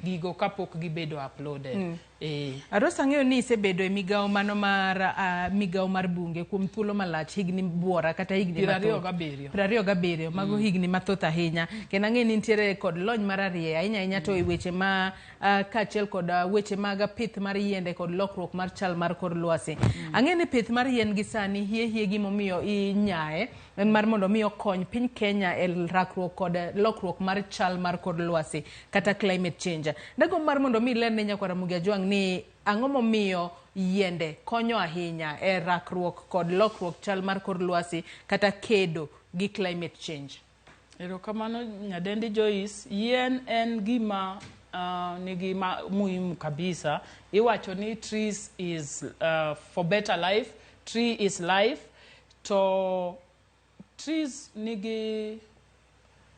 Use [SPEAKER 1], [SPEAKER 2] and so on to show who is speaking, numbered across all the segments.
[SPEAKER 1] gigo kapok gibedo uploaded.
[SPEAKER 2] Arosa, ang'eyo ni isebedo e migawo mano mar migawo mar bunge kuom thuolo malach, higni buora kata higni
[SPEAKER 1] 27.
[SPEAKER 2] Mathoth. 27, mago higni mathoth ahinya, kendo ang'eyo ni nitiere kod lony mararieya ahinya ahinya to e weche ma kaachiel kod weche mag pith mar yiende kod lokruok mar chal mar kor lwasi. Ang'eyo ni pith mar yien gi sani hie hie gimomiyo inyae en mar mondo mi okony piny Kenya e rakruok kod lokruok mar chal mar kor lwasi kata climate change. Dagombo mar mondo mi iler ne nyakwar Ramogi Ajwang' ni ang'o momiyo yiende konyo ahinya e rakruok kod lokruok chal mar kor lwasi kata kedo gi climate change.
[SPEAKER 1] Erokamano, nyadendi Joyce. Yien en gima nigi muhimu kabisa. Iwacho ni trees is for better life, tree is life. To trees nigi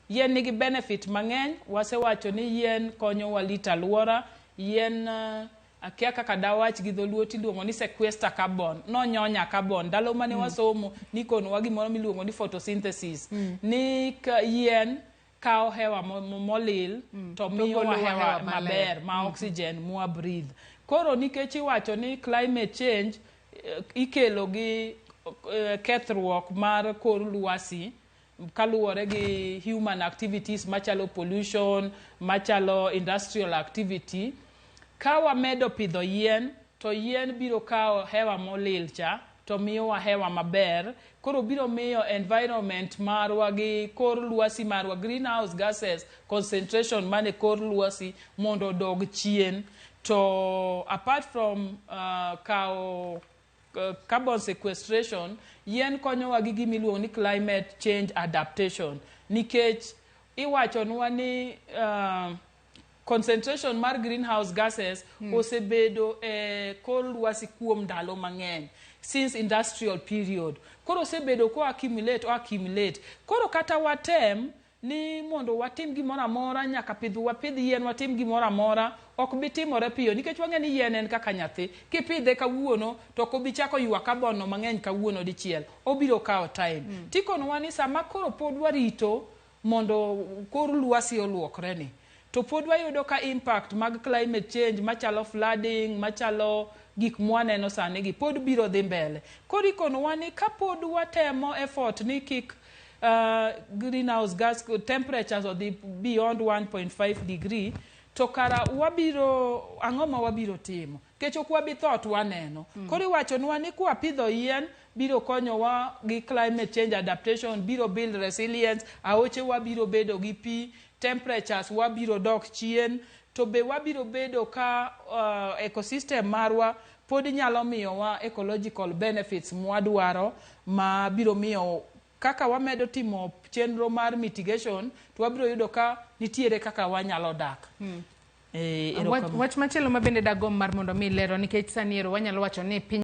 [SPEAKER 1] yien nigi benefit mang'eny. Wasewacho ni yien konyowa rito alwora. Yien akia kaka dawach gi dholuo, tiluongo ni sequester carbon, nonyonya carbon. Ndalo mane wasomo nikonowa gimoro miluongo ni photosynthesis, ni ka yien kawo hewa molil to miyowa
[SPEAKER 2] golowa
[SPEAKER 1] hewa
[SPEAKER 2] hewa maler.
[SPEAKER 1] Maber ma oxygen mwa breathe. Koro nikech iwacho ni climate change ikelo gi kethruok mar kor lwasi kaluwore gi human activities machalo pollution, machalo industrial activity, ka wamedo pidho yien to yien biro kawo hewa molil cha to miyowa hewa maber. Koro biro miyo environment marwa gi kor lwasi marwa, greenhouse gases concentration mane kor lwasi mondo odog chien. To apart from kawo carbon sequestration, yien konyowa gi gimiluongo ni climate change adaptation, nikech iwachonwa ni concentration mar greenhouse gases osebedo e kor lwasi kuom ndalo mang'eny since industrial period. Koro osebedo ko accumulate, o accumulate. Koro kata watem ni mondo watim gimoro amora, nyaka pidh, wapidh yien, watim gimoro amora, ok bi timore piyo, nikech wang'e ni yien en kaka nyathi. Kipidhe kawuono to ok obi chako ywa carbon no mang'eny kawuono dichiel, obiro kawo time. Tikonowa ni sama koro pod warito mondo kor lwasi oluokre ni, to pod wayudo ka impact mag climate change machalo flooding, machalo gik mwaneno sani gi pod biro dhi mbele. Koro ikonowa ni kapod watemo effort ni kik greenhouse gas temperatures odhi beyond 1.5 degree, to kara wabiro ang'o ma wabiro timo? Nikech ok wabi tho to waneno. Koro iwachonwa ni kwapidho yien biro konyowa gi climate change adaptation, biro build resilience, aochewa biro bedo gi pi, temperatures wabiro dok chien, to be wabiro bedo ka ecosystem marwa pod nyalo miyowa ecological benefits mwadwaro, ma biro miyo kaka wamedo timo chenro mar mitigation to wabiro yudo ka nitiere kaka wanyalo dak.
[SPEAKER 2] Wach machielo ma bende dagomb mar mondo mi ilero, nikech sani ero wanyalo wacho ni piny